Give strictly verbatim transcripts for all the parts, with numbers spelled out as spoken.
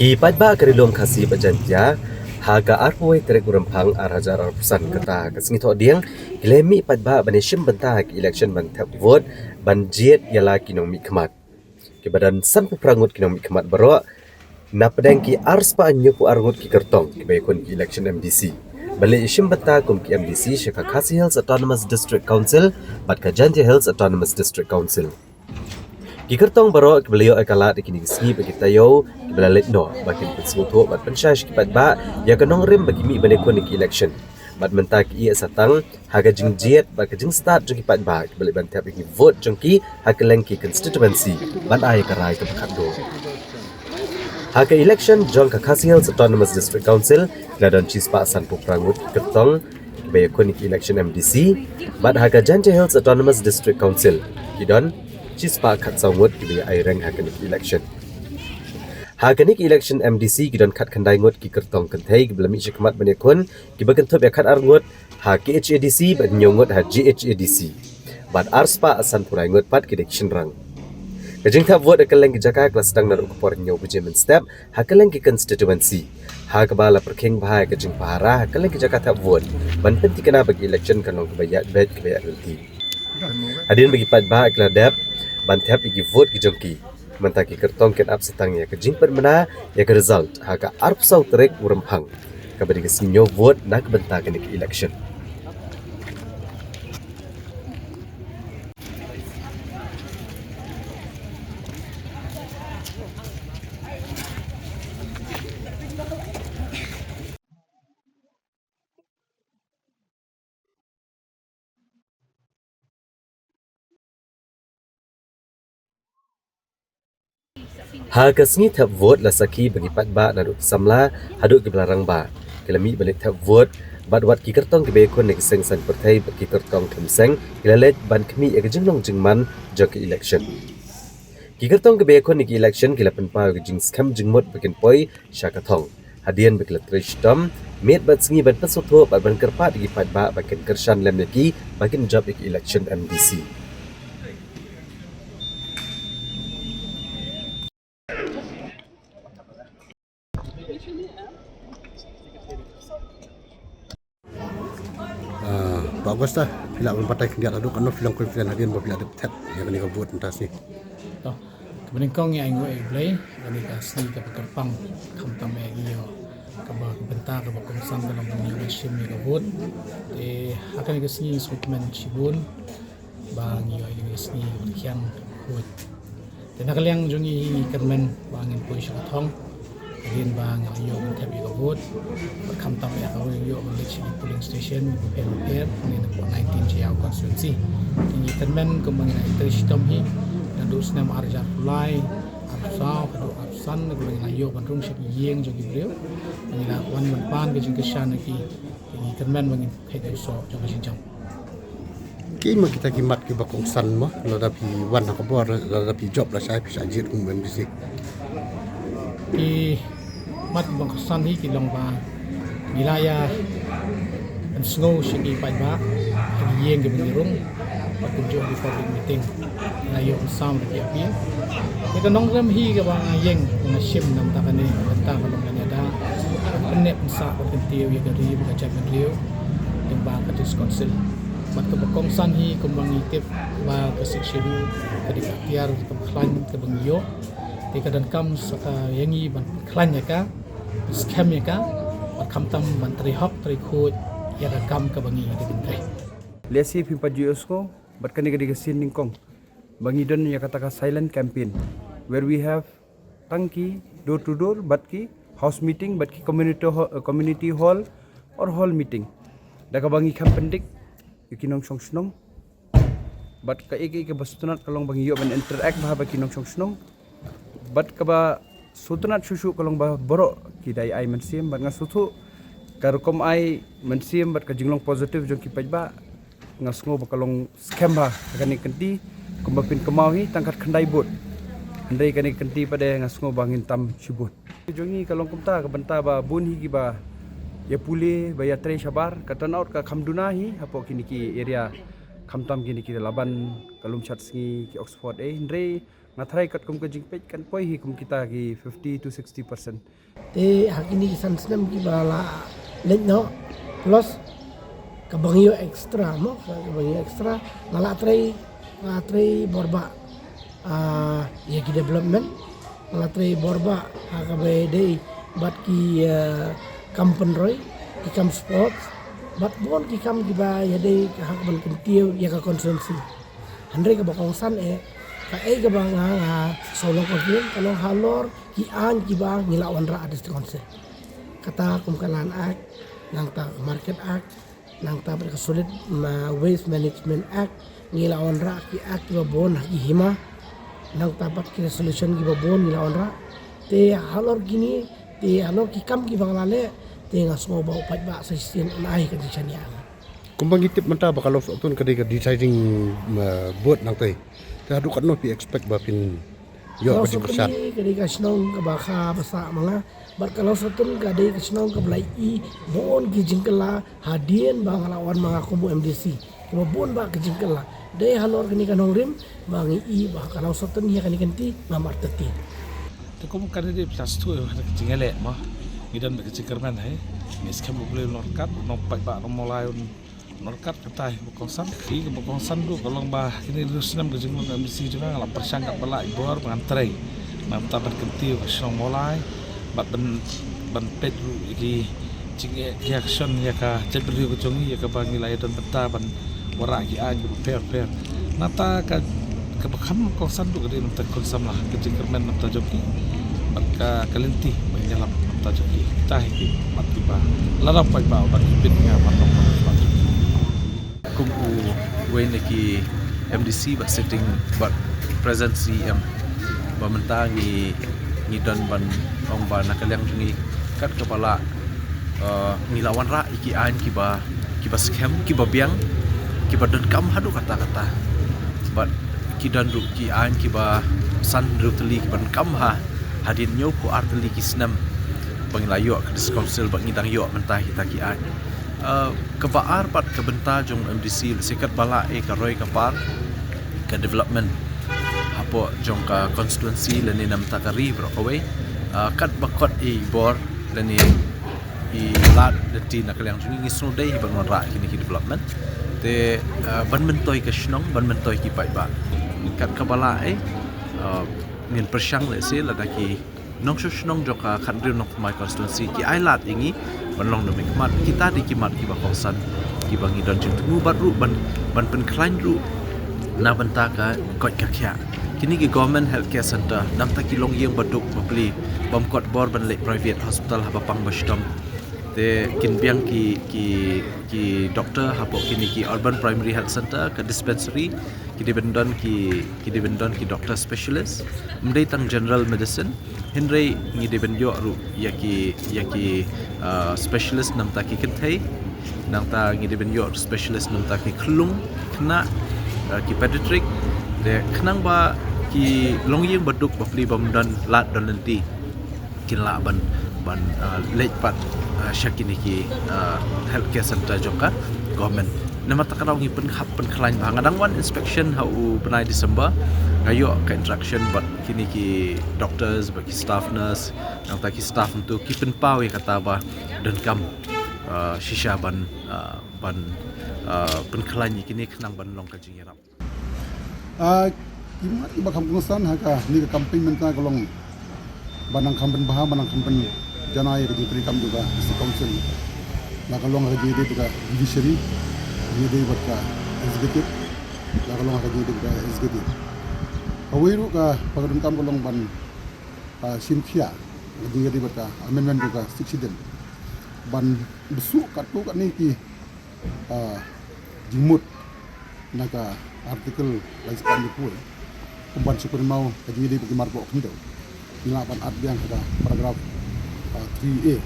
Ki paidbah ka Ri Lum Khasi bad Jaiñtia ha ka arphew tarik u Rymphang ar hajar arphew san, kata ka sngi Thohdieng, ki la mih paidbah ban ïashim bynta ha ka election ban thep vote ban jied ïa la ki nongmihkhmat. Kiba don sanphew phra ngut ki nongmihkhmat baroh na pdeng ki arspah hynñiewphew ar ngut ki kyrtong kiba ïakhun ki election M D C, ban leit ïashim bynta kum ki M D C sha ka Khasi Hills Autonomous District Council bad ka Jaiñtia Hills Autonomous District Council. Ki kyrtong baroh kiba la ïoh ïa ka lad ha kine ki sngi bad ki taïew kiba la leit noh ba kin pynsngewthuh bad pynshai sha ki paidbah ïa ka nongrim ba ki mih ban ïakhun ha ki election. Bad mynta ki ïeh sa tang ha ka jingjied bad ka jingstad jong ki paidbah kiba leit ban thep ïa ki vote jong ki ha kylleng ki constituency ban ai ïa ka rai kaba khatduh. Ha ka election jong ka Khasi Hills Autonomous District Council, ki la don shispah sanphew phra ngut ki kyrtong kiba ïakhun ïa ki election M D C, bad ha ka Jaiñtia Hills Autonomous District Council, ki don shispah khatsaw ngut kiba ïa aireng ha kane ka election. Ha kane ka election M D C ki don khatkhyndai ngut ki kyrtong kynthei kiba la mih shakhmat ban ïakhun, kiba kynthup ïa khatar ngut ha K H A D C bad hynñiew ngut ha J H A D C. Bad arspah sanphew lai ngut pat ki dei ki shynrang. Ka jingthep vote ha kylleng ki jaka ka la sdang naduh ka por hynñiew baje mynstep ha kylleng ki constituency, ha kaba la pyrkhing bha ïa ka jingpahara ha kylleng ki jaka thep vote ban pynthikna ba ka election kan long kaba ïaid beit kaba ïaid lynti. Hadien ba ki paidbah ki la dep ban thep ïa ki vote ki jong ki, mynta ki kyrtong kin ap sa tang ïa ka jingpynbna ïa ka result ha ka arphew saw tarik u Rymphang, kaba dei ka sngi ñiew vote na ka bynta kane ka election. Ha ka sngi thep vote la sakhi ba ki paidbah naduh ki samla haduh kiba la rangbah ki la mih ban leit thep vote, bad wat ki kyrtong kiba ïakhun na ki seng saiñ pyrthei bad ki kyrtong khlem seng ki la leit ban khmih ïa ka jinglong jingman jong ka election. Ki kyrtong kiba ïakhun ïa ka election ki la pynpaw ïa ka jingskhem jingmut ba kin poi sha ka thong hadien ba ki la trei shitom miet bad sngi ban pynsngewthuh bad ban kyrpad ïa ki paidbah ba kin kyrshan lem ïa ki ba kin jop ïa ka election M D C. Ah, Bah Augusta, phi lah ban batai khyndiat haduh katno phi long confident hadien ba phi lah dep thet ïa kane ka vote mynta sngi. To, kaba nyngkong ïa ngi ai nguh ïa U Blei, kane ka sngi kaba kyrpang, khamtam ïa ngi ïoh kaba ka bynta kaba kongsan ka long ba ngi ïoh ban shim ïa ka vote. Te ha kane ka sngi ngi sngewkmen shibun ba ngi ïoh ïa kane ka sngi kaba rkhiang kaba khuid. Te na ka liang jong ngi, ngi kyrmen ba ngin poi sha ka thong hadien ba ngi la ïoh ban thep ïa ka vote. Bad khamtam ïa kawei ngi ïoh ban leit sha ki polling station kiba pher bapher, ngi na pdeng nineteen Jaïaw constituency. Te ngi kyrmen kumba ngi la trei shitom hi naduh snem ar hajar arphew lai, arphew saw haduh arphew san, kumba ngi la ïoh ban rung sha ki ïing jong ki briew, ngi la wan ban pan ka jingkyrshan ïa ki. Te ngi kyrmen ba ngin peit ïa u soh jong ka jingjop. Ki ma kita ki mat kiba kongsan mo, lada phi wan ha ka bor, lada phi jop lashai phi shah jied kum M D C. Ki mat kiba kongsan hi ki long ba ngi la ïa pynsngew sha ki paidbah ha ki ïing kiba ngi rung, bad kumjuh ki public meeting ngi la ïoh pynsam da ki appeal. Ïa ka nongrim hi kaba nga ïeng, ba nga shim na ka bynta kane, ka bynta ka long ban ïada, ban pynneh pynsah, ban kyntiew ïa ka ri bad ka jaitbynriew lyngba ka District Council. Bad kaba kongsan hi kumba ngi tip ba ka Sixth Schedule ka dei ka atiar kaba khlaiñ kaba ngi ïoh. Te ka donkam sa ka ïa ngi ban pynkhlaiñ ïa ka, skhem ïa ka, bad khamtam ban trei hok trei khuid ïa ka kam kaba ngi dei ban trei. Lehse phim pat ju ïohsngew, bad kane ka dei ka sien nyngkong ba ngi don ïa kata ka silent campaign, where we have tang ki door to door, bad ki house meeting, bad ki community ho-, community hall or hall meeting, da kaba ngi kham pyndik ïa ki nongshong shnong. Bad kaei kaei kaba sngewtynnat ka long ba ngi ïoh ban interact bha bad ki nongshong shnong. Bad kaba sngewtynnat shuh shuh ka long ba baroh ki dei ai mynsiem, bad nga sngewthuh ka rukom ai mynsiem bad ka jinglong positive jong ki paidbah, nga sngew ba ka long skhem bha ha kane ka kynti. Kumba phin kynmaw hi, tang khatkhyndai booth, hynrei kane ka kynti pat de nga sngew ba ngin tam shibun. Jong ngi ka long kumta, ka bynta ba bun hi kiba ïa pule, ba ïa trei shabar, ka turnout ka kham duna hi hapoh kine ki area Khamtam kine ki Laban, ka Lumshad Sngi, ki Oxford, eh, hynrei nga tharai katkum ka jingpeit kan poi hi kum kita ki fifty to sixty percent. Te ha kine ki san snem kiba la leit noh, plus kaba ngi ïoh extra mo, kaba ngi ïoh extra, nga la trei, nga la trei bor ba, ah, ïa ki development, nga la trei bor ba ha kaba ïadei bad ki, ah, kam pynroi, ki kam sports, bad bun ki kam kiba ïadei ha ka ban kyntiew ïa ka constituency. Hynrei kaba kongsan eh, kaei kaba nga, nga sngewlong kyrkieh ka long halor ki aiñ kiba ngi la wanrah ha District Council. Kata kum ka Land Act, nangta ka Market Act, nangta bad ka Solid Ma-, Waste Management Act, ngi la wanrah ki act kiba bun ha ki hima, nangta bad ki resolution kiba bun ngi la wanrah. Te halor kine, te halor ki kam kiba nga la leh, te nga sngew ba u paidbah sa shisien un ai ka jingshaniah. Kumba ngi tip mynta ba ka Langsutun ka dei ka deciding, uh, vote nangtei. Te haduh katno phi expect ba phin ïoh ka jingkyrshan? Ka Langsutun ka dei ka shnong kaba kha ba sah ma nga. Bad ka Langsutun ka dei ka shnong kaba la i bun ki jingkylla hadien ba nga la wan ma nga kum u M D C. Kaba bun ba ki jingkylla. Dei halor kane ka nongrim ba ngi i ba ka Langsutun ïa kane ka kynti ngam artatien. Te kum kane dei phi la sngewthuh ïa ka jingïaleh mo. Ngi don bad ka jingkyrmen hi. Ngi skhem U Blei un ryngkat, u nongpaidbah nongmawlai un ryngkat, kata hi ba kongsan. Hi kaba kongsan ruh ka long ba kine ki snem ka jinglong M D C jong nga, nga la pyrshang katba lah i bor ba ngan trei. Namar ban kyntiew ka shnong Mawlai bad ban, ban peit ruh ïa ki jingeh, ïa ka shon, ïa ka jaitbynriew ka jong ngi, ïa kaba ngi la ïadon bynta ban wanrah ki aiñ kiba pher pher. Nangta ka, kaba kham kongsan ruh ka dei namar ka khun samla, ka jingkyrmen namar jong ki bad ka, ka lynti ba ngi ïalap namar jong ki. Kita hi ki mat kiba la dang paidbah ban pynbeit nga ban long paidbah jong ki. Kum uwei na ki M D C bad sitting bad present C E M, ba mynta ngi, ngi don ban ong ba na ka liang jong ngi kat kaba lah, uh, ngi la wanrah ïa ki aiñ kiba, kiba skhem, kiba biang, kiba donkam haduh katta katta. Bad ki don ruh ki aiñ kiba san hynriew tylli kiba donkam ha, hadien hynñiewphew ar tylli ki snem ba ngi la ïoh ka District Council bad ngi dang ïoh mynta kita ki aiñ. Uh, kaba ar pat ka bynta jong M D C, lehse katba lah eh ka roi ka par, ka development hapoh jong ka constituency lane na bynta ka ri baroh kawei. Uh, katba kot i bor lane i lad lynti na ka liang jong ngi, ngi sngewdei hi ban wanrah kine ki development. Te, uh, ban myntoi ka shnong, ban myntoi ki paidbah. Kat kaba lah eh, uh, ngin pyrshang lehse lada ki nongshong shnong jong ka khathynriew nongthymmai constituency ki ai lad ïa ngi ban long nongmihkhmat, kita dei ki mat kiba kongsan kiba ngi don jingthmu bad ruh ban, ban pynkhlaiñ ruh na bynta ka koit ka khiah. Kine ki Government Healthcare Centre, na bynta ki longïing baduk bapli, bym kot bor ban leit private hospital haba pang ba shitom. Te kin biang ki, ki, ki doctor hapoh kine ki Urban Primary Health Centre, ka dispensary, ki dei ban don ki, ki dei ban don ki doctor specialist. Ym dei tang general medicine, hynrei ngi dei ban ïoh ruh ïa ki, ïa ki, uh, specialist na bynta ki kynthei. Nangta ngi dei ban ïoh specialist na bynta ki khyllung, khynnah, uh, ki pediatric. Te khnang ba ki longïing baduk bapli bym don lad don lynti kin lah ban, ban, ah, leit pat, ah, sha kine ki, ah, healthcare centre jong ka government. Namar kata ka daw ngi pynhap pynkhlaiñ ba nga dang wan inspection ha u bnai December, nga ïoh ka interaction bad kine ki doctors, bad ki staff nurse, nangta ki staff mynta ki pynpaw ïa kata ba donkam, ah, shisha ban, ah, ban, ah, pynkhlaiñ ïa kine khnang ban long ka jingïarap. Ah, ki mat kiba kham kongsan ha kane ka campaign mynta ka long ba nang kham pynbha, ba nang kham pynjanai ïa ka jingtrei kam jong ka District Council. La ka long ha ka jingïadei bad ka judiciary, jingïadei bad ka executive, la ka long ha ka jingïadei bad ka executive. Kawei ruh kaba donkam ka long ban, ah, shim khia ka jingïadei bad ka amendment jong ka Sixth Schedule, ban bsut katto katne ki ah, jingmut na ka article lai spah hynñiewphew, kum ban shu kynmaw ka jingïadei bad ki marpoh khyndew. Ngi lah ban add biang ha ka paragraph, ah, three A.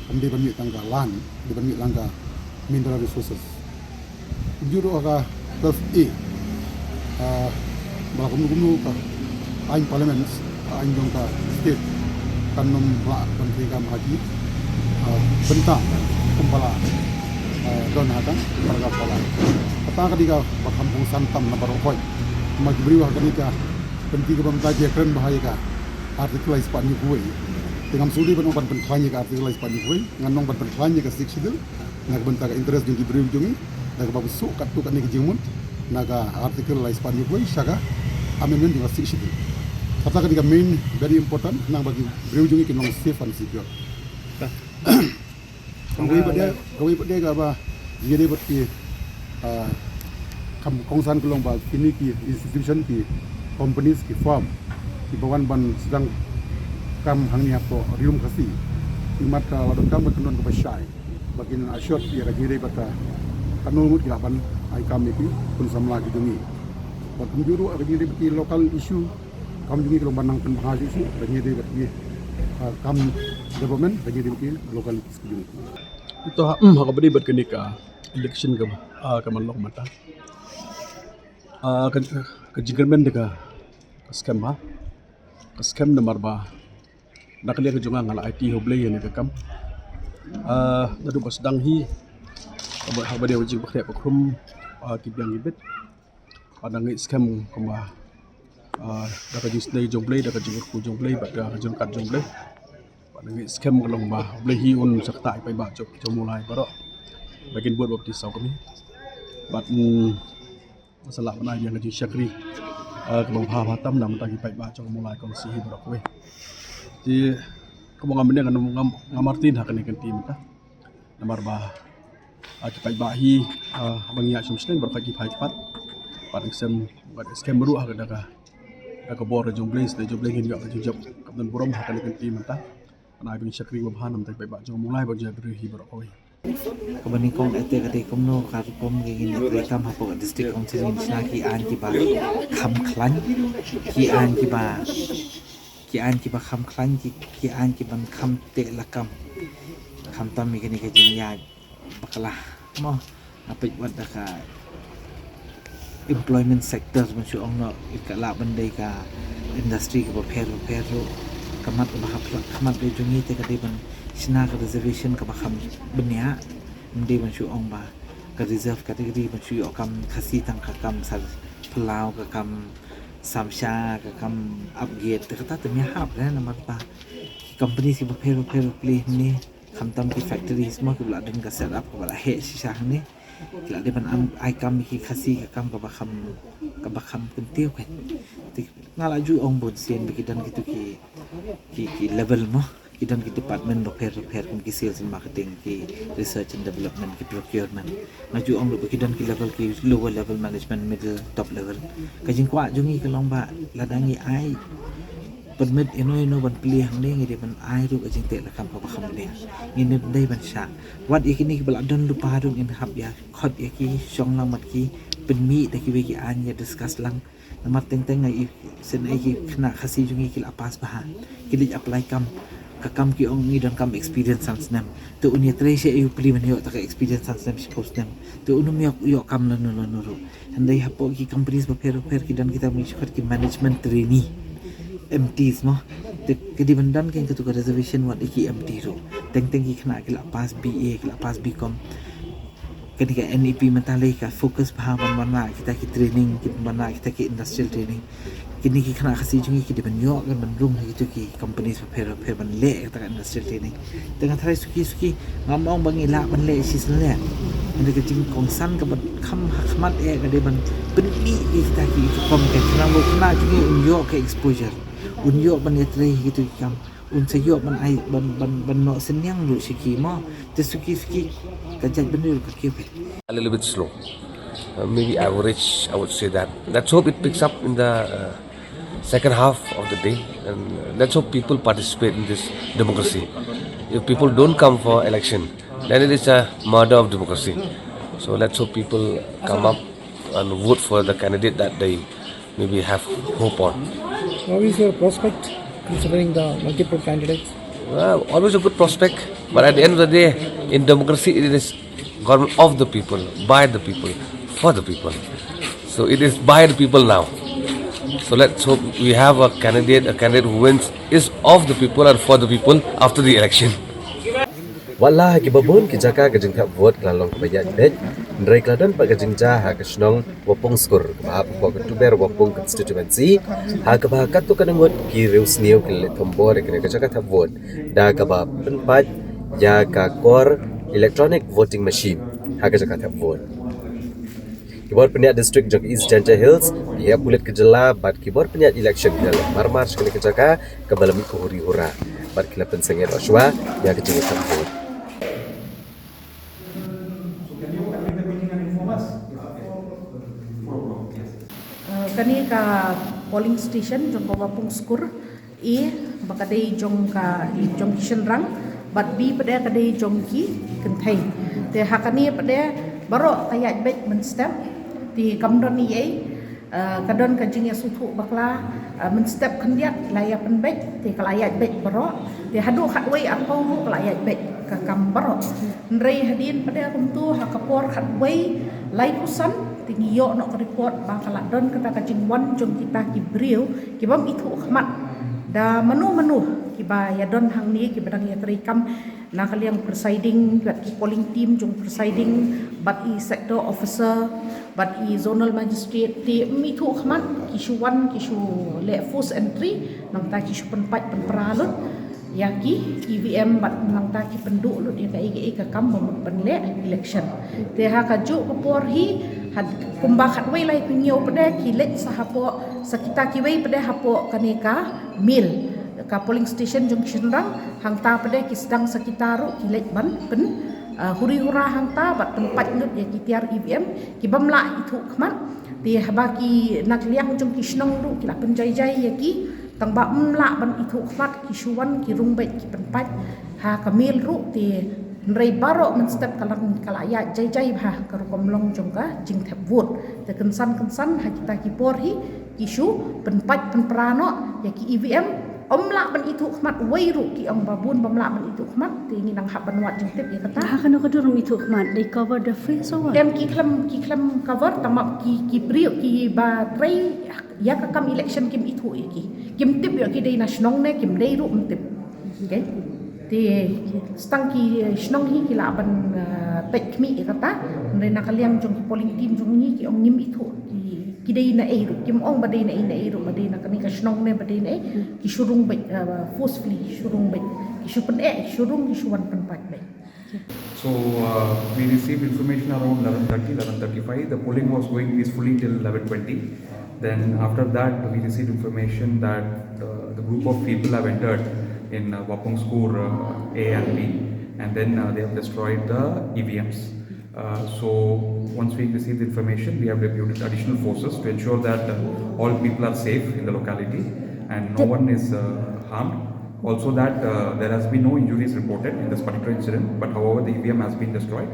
Kam dei ban mih tang ka land, dei ban mih lang ka mineral resources. Kumjuh ruh ha ka twelve A, ah, ba la kumno kumno ka aiñ parliament, ka aiñ jong ka state, kan nym lah ban treikam ha ki, ah, bynta kumba la, ah, don ha ka paragraph ba la. Kata Ka dei kaba kham kongsan tam na baroh khoit. Namar ki briew ha kane ka pynti kaba mynta ki ïakren bha ïa ka Article lai spah hynñiew phew wei. Te ngam sngewdei ban ong ban pynkhlaiñ ïa ka Article lai spah hynñiew phew wei, ngan ong ban pynkhlaiñ ïa ka Sixth Schedule na ka bynta ka interest jong ki briew jong ngi, na kaba suk katto katne ka jingmut na ka Article lai spah hynñiew phew wei sha ka amendment jong ka Sixth Schedule. Kata ka dei ka main, very important, khnang ba ki briew jong ngi kin long safe and secure. Kawei pat de, kawei pat de kaba jingïadei bad ki, ah, kam kongsan ka long ba kine ki institution, ki companies, ki firm kiba wan ban sdang kam hangne hapoh Ri-lum Khasi, imat ka la donkam ka kynhun kaba shai ba kin assured ïa ka jingïadei bad ka, katno ngut ki lah ban ai kam ïa ki khun samla ki jong ngi. Bad kumjuh ruh ka jingïadei bad ki local issue, kam jong ngi ka long ban nang pynbha shuh shuh ka jingïadei bad ki, ah, kam development, ka jingïadei bad ki local. Ito ha, hmm, ha kaba dei bad kane ka election ka, ah, ka man long mynta. Ah, ka, ka jingkyrmen da ka, ka skhem ha. Ka skhem namar ba na ka liang ka jong nga nga la aiti ha U Blei ïa kane ka kam. Ah, naduh ba sdang hi, ha kaba, ha kaba dei ka jingbakla ba khrum, ah, ki biang ki bit. Bad nga ngeit skhem kumba, ah, da ka jingsnei jong U Blei, da ka jingkyrkhu jong U Blei, bad da ka jingkat jong U Blei. Bad nga ngeit skhem ka long ba U Blei hi un sa ktah ïa ki paidbah jong, jong U Blei baroh ba kin bud baptis ha u kmie. Bad, mm, sa lah ban ai ïa ka jingshakri, ah, kaba bha bha tam na ka bynta ki paidbah jong U Blei kong si hi baroh kawei. Te kumba nga mynne nga, nga, nga martin ha kane ka kynti mynta. Namar ba, ah, ki paidbah hi, ah, ba ngi ïa shim shneng baroh ki phai ki pat. Bad skhem, bad skhem ruh ha ka da ka, da ka bor jong U Blei, sdei jong U Blei ngin ïoh ka jingjop kaba don burom ha kane ka kynti mynta. Ban ai ba ngin shakri ba bha na ka bynta ki paidbah jong U Blei bad jong ki briew hi baroh kawei. Kaba nyngkong ïa te ka dei kumno ka rukom ka ngin ïa trei kam hapoh ka district council ngin shna ki aiñ kiba kham khlaiñ, ki aiñ kiba ki aiñ kiba kham khlaiñ, ki, ki aiñ kiban kham teh lakam. Khamtam ïa kane ka jingïaid bakla mo, nga peit wat da ka employment sector ban shu ong noh, ïa ka lah ban dei ka industry kaba pher bapher ruh. Ka mat kaba hap khmat dei jong ngi te ka dei ban shna ka reservation kaba kham bniah. Ym dei ban shu ong ba ka reserve category ban shu ïoh kam Khasi tang ka kam sar phyllaw, ka kam samsha, ka kam ap gate, te kata te ym ïahap re namar ba ki company kiba pher bapher ba plie hangne, khamtam ki factories mo kiba la don ka set up kaba la heh shisha hangne, ki la dei ban ai kam ïa ki Khasi ka kam kaba kham, kaba kham kyntiew kein. Te nga la ju ong bun sien ba ki don kito ki, ki, ki level mo. Ki don ki department bapher bapher kum ki sales and marketing, ki research and development, ki procurement. Nga ju ong ruh ba ki don ki level, ki lower level management, middle, top level. Ka jingkwah jong ngi ka long ba lada ngi ai permit ïano ïano ban plie hangne ngi dei ban ai ruh ka jingteh lakam kaba kham bniah. Ngin ym dei ban shah. Wat ïa kine kiba la don lypa ruh ngin hap ïa khot ïa ki, shong lang bad ki, pynmih da kiwei ki aiñ, ïa discuss lang. Namar teng teng nga i sngewsih ki khynnah Khasi jong ngi ki la pass bha, ki leit apply kam, ka kam ki ong ngi donkam experience san snem. Te un ïatrei sha U P List ban ïoh ta ka experience san snem shiphew snem. Te un ym ïoh, ïoh kam lano lano ruh. Hynrei hapoh ki companies bapher bapher ki don kita, mih shuh ki management trainee, M Ts mo. Te ka dei ban don kein katu ka reservation wat ïa ki M T ruh. Teng teng ki khynnah ki la pass B A, ki la pass B Com. Kane ka N E P mynta lei ka focus bha ban wanrah kita ki training, ki ban wanrah kita ki industrial training. Kine ki khynnah Khasi jong ngi ki dei ban ïoh, ki ban rung ha kito ki companies bapher bapher ban leh kata ka industrial training. Te nga tharai suki suki, ngam ong ba ngi lah ban leh shisien leh. Hynrei ka jingkongsan kaba kham ha khmat eh ka dei ban pynmih ïa kita ki uniform, ka khnang ba u khynnah jong ngi un ïoh ka exposure, un ïoh ban ïatrei ha kito ki kam. Un sa ïoh ban ai, ban, ban, ban noh synñiang ruh sha ki mo. Te suki suki ka jaitbynriew ka kiew phi. A little bit slow. Uh, maybe average, I would say that. Let's hope it picks up in the, uh, second half of the day. And, uh, let's hope people participate in this democracy. If people don't come for election, then it is a murder of democracy. So let's hope people come up and vote for the candidate that they maybe have hope on. What is your prospect considering the multiple candidates? Well, always a good prospect, but at the end of the day, in democracy, it is government of the people, by the people, for the people. So it is by the people now. So let's hope we have a candidate, a candidate who wins is of the people and for the people after the election. Wat la ha kiba bun ki jaka ka jingthep vote ka la long kaba ïaid beit, hynrei ka la don pat ka jingjia ha ka shnong Wapung Skur, kaba hap hapoh ka Tuber Wapung Constituency, ha kaba katto katne ngut ki riewsniew ki la leit thombor ïa kane ka jaka thep vote da kaba pynpait ïa ka kor electronic voting machine ha ka jaka thep vote. Ki bor pynïaid district jong East Jaintia Hills, ki heh pulit ka jylla bad ki bor pynïaid election ki la leit marmar sha kane ka jaka kaba la mih ka huri hura bad ki la pynsangeh noh shuwa ïa ka jingthep vote. Uh, kane ka polling station jong ka Wapung Skur, A ba ka dei jong ka, jong ki shynrang, bad B pat ka dei jong ki kynthei. Te ha kane pat baroh ka ïaid beit mynstep. Te kam don ei ei, uh, ka don ka jingïasngewthuh bakla, uh, mynstep khyndiat la ïa pynbeit, te ka la ïaid beit baroh. Te haduh khatwei arphew ruh ka la ïaid beit, ka kam baroh. Hynrei hadien pat kumto ha ka por khatwei laiphew san, te ngi ïoh noh ka report ba ka la don kata ka jingwan jong kita ki briew ki bym ithuh khmat da mano mano kiba ïadon hangne, kiba dang ïatreikam na ka liang presiding, bad ki polling team jong presiding, bad i sector officer, bad i zonal magistrate, te ym ithuh khmat, ki shu wan, ki shu leh forced entry, nangta ki shu pynpait pynpra lut ïa ki E V M, bad nangta ki pynduh lut ïa kaei kaei ka kam ba mut ban leh election. Te ha kajuh ka por hi, ha kumba khatwei laiphew hynñiew pat ki leit sa hapoh, sa kita kiwei pat hapoh kane ka Mill, ka polling station jong ki shynrang, hangta pat ki sdang sa kita ruh ki leit ban pyn, uh, huri hura hangta bad pynpait lut ïa ki tiar E V M ki bym lah ithuh khmat. Te haba ki na ka liang jong ki shnong ruh ki la pynjai jai ïa ki, tang ba ym lah ban ithuh khmat, ki shu wan ki rung beit ki pynpait ha ka Mill ruh. Te hynrei baroh mynstep ka la, ka la ïaid jai jai bha ka rukom long jong ka jingthep vote. Te kynsan kynsan ha kita ki por hi ki shu pynpait pynpra noh ïa ki E V M, ym lah ban ithuh khmat, wei ruh ki ong ba bun bym lah ban ithuh khmat. Te ngi nang hap ban wad jingtip ïa kata. Ha kano ka dur ym ithuh khmat, they cover the face or what? Em, ki khlem, ki khlem cover, tang ba ki, ki briew kiba trei ïa ka kam election kim ithuh ïa ki. Kim tip ïa ki dei na shnong ne kim dei ruh ym tip. Okay. Te tang ki, eh, shnong hi ki lah ban, eh, peit khmih ïa kata. Hynrei na ka liang jong ki polling team jong ngi ki ong ngim ithuh ki, ki dei na ei ruh, kim ong ba dei na ei na ei ruh, ba dei na kane ka shnong ne ba dei na ei. Ki shu rung beit, eh, forcefully shu rung beit, ki shu pyneh, ki shu rung, ki shu wan pynpait beit. So, uh, we received information around eleven thirty, eleven thirty-five. The polling was going peacefully till eleven twenty. Then after that, we received information that, uh, the group of people have entered in, uh, Wapung Skur, uh, A and B, and then, uh, they have destroyed the E V Ms. Uh, so once we received information, we have deputed additional forces to ensure that, uh, all people are safe in the locality and no one is, uh, harmed. Also that, uh, there has been no injuries reported in this particular incident, but however the E V M has been destroyed.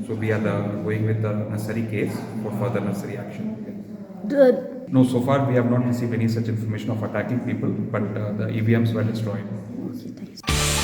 So we are, uh, going with the necessary case for further necessary action. The No, so far we have not received any such information of attacking people, but, uh, the E V Ms were destroyed. Okay, thanks.